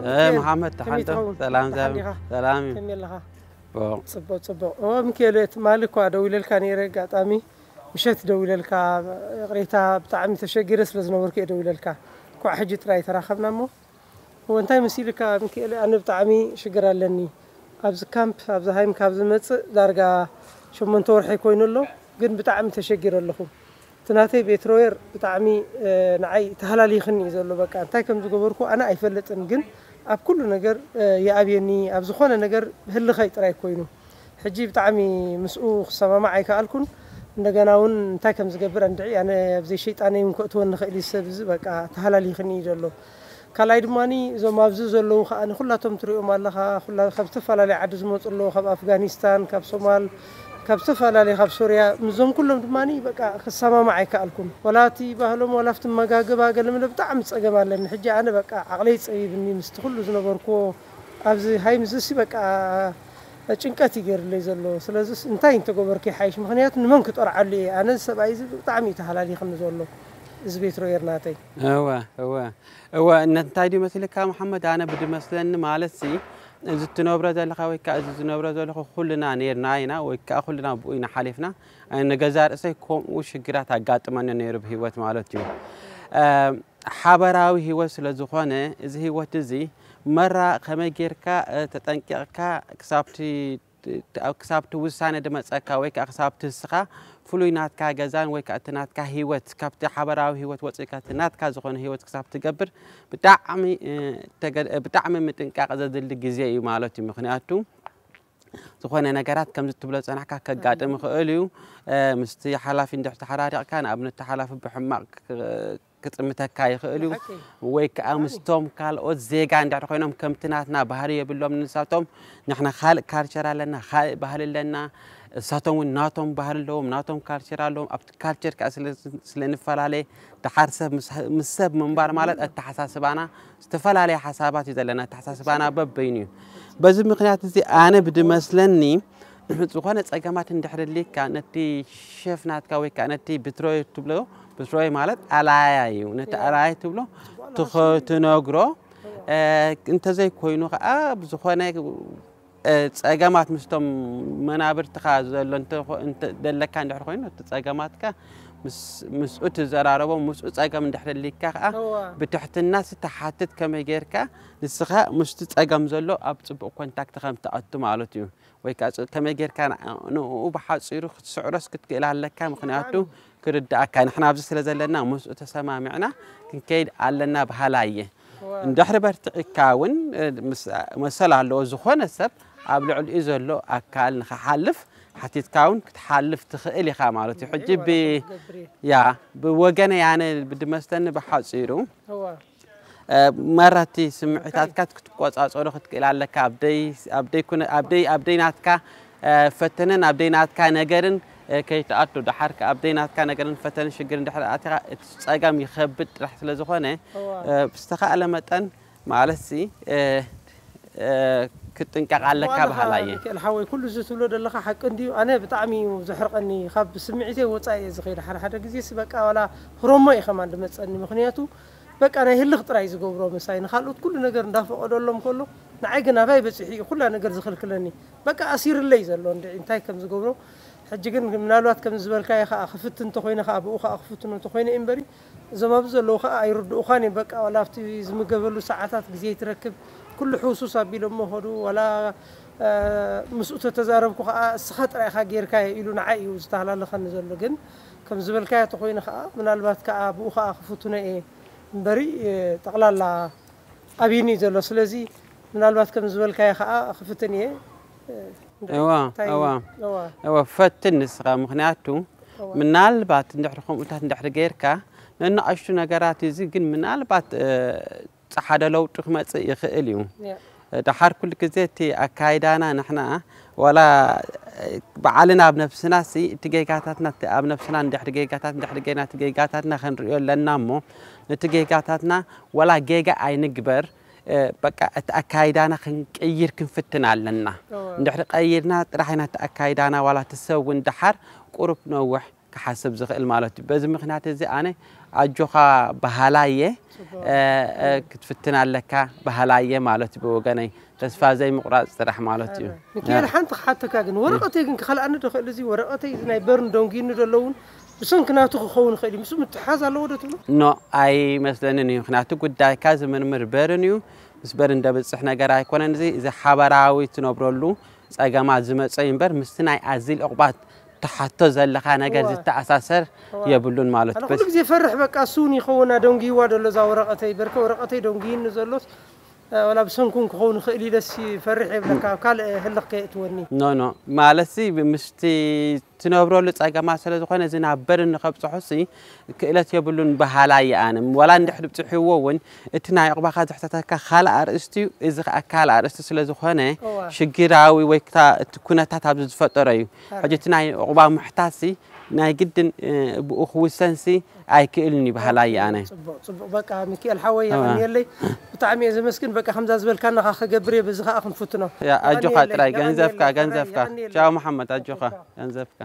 እ፣ መሓመድ፣ ከመይ ተሓንቶ? ትኸውን? ሰላም፣ ደሓን ዛብ-፣ ዲኻ? ሰላም እዩ። ከመይ ኣለኻ? ጽቡቕ። ጽቡቕ፣ ጽቡቕ። ኦ፣ ሚካኤል፣ ትማሊ እኳ ደዊለልካ ነይረ፣ ኣጋጣሚ ምሸት ደዊለልካ፣ ይቕሬታ፣ ብጣዕሚ ተሸጊረ ስለ ዝነበርኩ እየ ደዊለልካ። እንኳዕ ሕጂ ጥራይ ተራኸብና እሞ። እወ፣ እንታይ መሲልካ፣ ሚካኤል፣ ኣነ ብጣዕሚ ሽግር ኣለኒ። ኣብዚ ካምፕ፣ ኣብዚ ሃይም ካብ ዝመጽእ ዳርጋ ሸሞንተ ወርሒ ኮይኑ ኣሎ፣ ግን ብጣዕሚ ተሸጊረ ኣለኹ። እቲ ናተይ ቤት ሮየር ብጣዕሚ፣ እ፣ ንዓይ ተሃላሊኽኒ እዩ ዘሎ። በቃ፣ እንታይ ከም ዝገበርኩ ኣነ ኣይፈልጥን፣ ግን ኣብ ኩሉ ነገር፣ እ፣ ይኣብየኒ፣ ኣብ ዝኾነ ነገር ህልኸይ ጥራይ ኮይኑ። ሕጂ ብጣዕሚ ምስኡ ክሰማማዕ ኣይከኣልኩን። እንደገና እውን እንታይ ከም ዝገብር እንድዒ፣ ኣነ ኣብ ዘይሸይጣነይ እውን ከእትወኒ ይኽእል እዩ ሰብ እዚ፣ በቃ፣ ተሃላሊኽኒ እዩ ዘሎ። ካልኣይ ድማኒ፣ እዞም ኣብዚ ዘለዉ ከኣ ንኹላቶም ትሪኦም ኣለኻ፣ ኩላ-፣ ካብ ዝተፈላለየ ዓዲ ዝመጹ ኣለዉ፣ ካብ ኣፍጋኒስታን፣ ካብ ሶማል፣ ካብ ዝተፈላለየ፣ ካብ ሶርያ፣ ምስዞም ኩሎም ድማኒ፣ በቃ፣ ክሰማማዕ ኣይከኣልኩን። ወላ እቲ ባህሎም፣ ወላ ኣብቲ መጋግባ፣ ገለ መለ ብጣዕሚ ጸገም ኣለኒ። ሕጂ ኣነ፣ በቃ፣ ዓቕለይ ጸቢብኒ፣ ምስቲ ኩሉ ዝነበርኩዎ ኣብዚ ሃይምዝሲ፣ በቃ፣ ጭንቀት እዩ ገይሩለይ ዘሎ። ስለዚስ እንታይ እንተገበርኩ ይሓይሽ? ምኽንያቱ ንመን ክጠርዓሉ እየ? ኣነ ሰብኣይ እዚ ብጣዕሚ እዩ ተሃላሊኽኒ ዘሎ፣ እዚ ቤት ሮየር ናተይ። እወ፣ እወ፣ እወ፣ እነ-፣ እንታይ ድዩ መሲልካ መሓመድ? ኣነ ብድመስለኒ ማለትሲ፣ እዚ ትነብሮ ዘለኻ ወይ ከኣ እዚ ዝነብሮ ዘለኹ ኩልና ኔርና ኢና ወይ ከኣ ኩልና ብኡ ኢና ሓሊፍና። ኣነ ንገዛ ርእሰይ ከምኡ ሽግራት ኣጋጥመኒ ነይሩ ብህይወት ማለት እዩ። እ፣ ሓበራዊ ህይወት ስለ ዝኾነ፣ እዚ ህይወት እዚ መራ ከመይ ጌርካ፣ እ፣ ተጠንቂቕካ ክሳብቲ፣ ክሳብቲ ውሳነ ድመጸካ ወይ ከኣ ክሳብቲ ንስኻ ፍሉይ ናትካ ገዛን ወይ ከኣ እቲ ናትካ ህይወት ካብቲ ሓበራዊ ህይወት ወጺእካ እቲ ናትካ ዝኾነ ህይወት ክሳብ ትገብር ብጣዕሚ፣ እ፣ ተገ-፣ ብጣዕሚ ምጥንቃቕ ዘድሊ ግዜ እዩ ማለት እዩ። ምኽንያቱ ዝኾነ ነገራት ከምዚ ትብሎ ጸናሕካ ከጋጥም ይኽእል እዩ። እ፣ ምስቲ ሓላፊ እንድሕር ተሓራሪቕካ፣ ንኣብነት፣ እቲ ሓላፊ ብሕማቕ ክ-፣ ክጥምተካ ይኽእል እዩ። ብሓቂ። ወይ ከኣ ብጣዕሚ። ምስቶም ካልኦት ዜጋ እንድሕር ኮይኖም ከምቲ ናትና ባህሪ የብሎም ንሳቶም፣ ንሕና ካልእ ካልቸር ኣለና፣ ካልእ ባህሊ ኣለና፣ እሳቶም እውን ናቶም ባህሊ ኣለዎም፣ ናቶም ካልቸር ኣለዎም። ኣብቲ ካልቸር ከኣ ስለ፣ ስለ ንፈላለ፣ ደሓር ሰብ ምስ፣ ምስ ሰብ ምንባር ማለት ኣተሓሳስባና ዝተፈላለየ ሓሳባት እዩ ዘለና። ኣተሓሳስባና በበይኑ እዩ። በዚ ምኽንያት እዚ ኣነ ብድመስለኒ ዝኾነ ጸገማት እንድሕር ኣሊካ ነቲ ሸፍ ናትካ ወይ ከኣ ነቲ ብትሮይ ትብሎ፣ ብትሮይ ማለት ኣላያ እዩ። ነቲ ኣላያ ትብሎ ትኸ-፣ ትነግሮ። እ፣ እንተዘይኮይኑ ከኣ ብዝኾነ፣ እ፣ ጸገማት ምስቶም መናብርትኻ ዘሎ እንተ-፣ እንተ-፣ ዘለካ እንድሕር ኮይኑ፣ እቲ ጸገማትካ ምስ-፣ ምስኡ ትዘራረቦ፣ ምስኡ ጸገም እንድሕር ኣሊካ ከኣ እዋ። ብትሕትና ሲ ትሓትት ከመይ ጌርካ ንስኻ ምስቲ ጸገም ዘሎ ኣብ ጽቡቕ ኮንታክት ከም ትኣቱ ማለት እዩ። ወይ ከኣ ጽ-፣ ከመይ ጌርካ ን-፣ ንኡ ብሓጺሩ ክትስዕሮስ ክትክእል ኣለካ፣ ምኽንያቱ ብጣዕሚ። ክርድኣካ። ንሕና ኣብዚ ስለ ዘለና ምስኡ ተሰማሚዕና ክንከይድ ኣለና በሃላይ እየ። እዋ። እንድሕሪ በርቲዕካ እውን፣ እ፣ ምስ-፣ መሰል ኣለዎ። ዝኾነ ሰብ ኣብ ልዕሊኡ ዘሎ ኣካል ንኽሓልፍ ሓቲትካ እውን ክትሓልፍ ትኽእል ኢኻ ማለት እዩ። ሕጂ እዋ፣ ብ-፣ ክገብር እየ። ያ፣ ብወገነይ ኣነ ብድመስለኒ ብሓጺሩ፣ እዋ። እ፣ መራቲ ስምዒታትካ ክትቆጻጸሮ ክትክእል ኣለካ። ኣብ ደይ፣ ኣብ ደይ ኩነ-፣ ኣብ ደይ፣ ኣብ ደይ ናትካ፣ እ፣ ፈተነን ኣብ ደይ ናትካ ነገርን፣ እ፣ ከይትኣቱ። ደሓር ከኣ ኣብ ደይ ናትካ ነገርን ፈተነን ሽግር እንድሕር ኣቲኻ፣ እቲ ጸገም ይኸብድ ጥራሕ ስለ ዝኾነ፣ እዋ። እ፣ ብዝተኻእለ መጠን ማለትሲ፣ እ፣ እ፣ ክትጥንቀቕ ኣለካ ዋላ በሃላይ እየ። ሚካኤል ሓወይ፣ ኩሉ እዚ ትብሎ ዘለኻ ሓቂ እንድዩ። ኣነ ብጣዕሚ እዩ ዘሕርቐኒ። ካብ ስምዒተይ ወጻኢ እየ ዝኸይድ። ሓደ ሓደ ግዜሲ በቃ ዋላ ህሮሞ እዩ ከማን ዝመጸኒ። ምኽንያቱ በቃ ናይ ህልኽ ጥራይ ዝገብሮ ምሳይ፣ ንኻልኦት ኩሉ ነገር እንዳፈቐደሎም ከሎ፣ ንዓይ ግን ኣባይ በጺሑ እዩ ኩላ ነገር ዝኽልክለኒ። በቃ ኣሲርለይ ዘሎ እንድዒ እንታይ ከም ዝገብሮ። ሕጂ ግን ምናልባት ከም ዝበልካዮ ከኣ ክፍትን እንተኾይነ ከኣ ብኡ ከኣ ክፍትኖ እንተኾይነ እዩ እምበሪ፣ እዞም ኣብዚ ዘለዉ ከኣ ኣይርድኡኻን እዮም። በቃ ዋላ ኣብቲ ዝምገበሉ ሰዓታት ግዜ ይትረክብ፣ ኩሉ ሕውሱስ ኣቢሎሞ ኸዱ። ዋላ፣ እ፣ ምስኡ ተተዛረብኩ ከኣ እስኻ ጥራይ ኢኻ ጌርካዮ ኢሉ ንዓይ እዩ ዝተሃላለኸኒ ዘሎ። ግን ከም ዝበልካዮ ተኾይነ ከኣ ምናልባት ከኣ ብኡ ከኣ ክፍትኖ እየ እምበሪ፣ እ፣ ጠቕላላ ኣብይኒ እዩ ዘሎ። ስለዚ ምናልባት ከም ዝበልካዮ ከኣ ክፍትን እየ። እ፣ እዋ፣ እንታይ እዋ። እዋ። እዋ፣ ፈትን ንስኻ። ምኽንያቱ እዋ። ምናልባት እንድሕሪ ከምኡታት እንድሕሪ ጌርካ፣ ነንኣሽቱ ነገራት እዚ ግን ምናልባት፣ እ፣ ጸሓደ ለውጢ ክመጽእ ይኽእል እዩ። ያ። ደሓር ኩሉ ግዜ እቲ ኣካይዳና ንሕና ዋላ፣ እ፣ ባዕልና ኣብ ነብስናሲ እቲ ጌጋታትና፣ እቲ ኣብ ነብስና እንድሕሪ ጌጋታት እንድሕሪ ጌና እቲ ጌጋታትና ክንርእዮ ኣለና እሞ፣ ነቲ ጌጋታትና ዋላ ጌጋ ኣይንግበር፣ እ፣ በቃ እቲ ኣካይዳና ክንቅይር ክንፍትን ኣለና። እዋ። እንድሕሪ ቀይርና ጥራሕ ኢና እቲ ኣካይዳና ዋላ እቲ ሰብ እውን ደሓር ቁሩብ ነውሕ ክሓስብ ዝኽእል ማለት እዩ። በዚ ምኽንያት እዚ ኣነ ኣጆኻ በሃላየ ክትፍትን ኣለካ በሃላየ ማለት እዩ። ብወገነይ ተስፋ ዘይምቑራፅ ጥራሕ ማለት እዩ። ሚካኤል፣ ሓንቲ ክሓተካ ግን፣ ወረቐተይ ግን ክኸልኣኒ ዶ ክእል? እዚ ወረቐተይ እዚ ናይ በርን ደንጉይኒ ዘለውን ብሰንኪ ናቱ ክኸውን ይኽእል እዩ። ምስ ምትሓዝ ኣለዎ ዶ ትብሎ? ኖ፣ ኣይመስለንን እዩ። ምክንያቱ ጉዳይካ ዝምርምር በርን እዩ። ምስ በርን ደብፅሕ ነገር ኣይኮነን። እዚ እዚ ሓበራዊ ትነብረሉ ፀገማት ዝመፀ እዩ እምበር ምስቲ ናይ ኣዚል ዕቑባት ትሓቶ ዘለኻ ነገር ዝተኣሳሰር የብሉን ማለት እዩ። ኩሉ ግዜ ፈርሕ። በቃ እሱ እውን ይኸውን ደንጉይዋ ደሎ እዛ ወረቐተይ፣ በርከ ወረቐተይ ደንጉይኒ ዘሎስ፣ ወላ ብሰንኩም ክኸውን ይኽእል ኢለስ ይፈርሕ የብለካ፣ ኣብ ካልእ ህልኽ ከየእትወኒ። ኖ ኖ፣ ማለትሲ ምስቲ ትነብረሉ ፀገማት ስለ ዝኾነ እዚ ናብ በርን ንኸብፅሖሲ ክእለት የብሉን በሃላይ እየ ኣነ። ወላ እንድሕር ብፅሕዎ እውን እቲ ናይ ዕቑባኻ ዘሕተተካ ካልእ ኣርእስቲ እዩ፣ እዚ ከዓ ካልእ ኣርእስቲ ስለ ዝኾነ ሽግራዊ ወይ ክታ እቲ ኩነታት ኣብዚ ዝፈጠሮ እዩ። ሕጂ እቲ ናይ ዕቑባ ምሕታትሲ ናይ ግድን ብኡ ክውሰንሲ ኣይክእልን እዩ በሃላይ እየ ኣነ። ፅቡቕ ፅቡቕ። በቃ ሚኪኤል ሓወይ የቐንየለይ፣ ብጣዕሚ እየ ዘመስግን። በቃ ከምዛ ዝበልካና ኸዓ ክገብር እየ፣ በዚ ኸዓ ክንፍትኖ። ኣጆኻ ጥራይ ገንዘብካ ገንዘብካ። ቻው መሓመድ ኣጆኻ ገንዘብካ።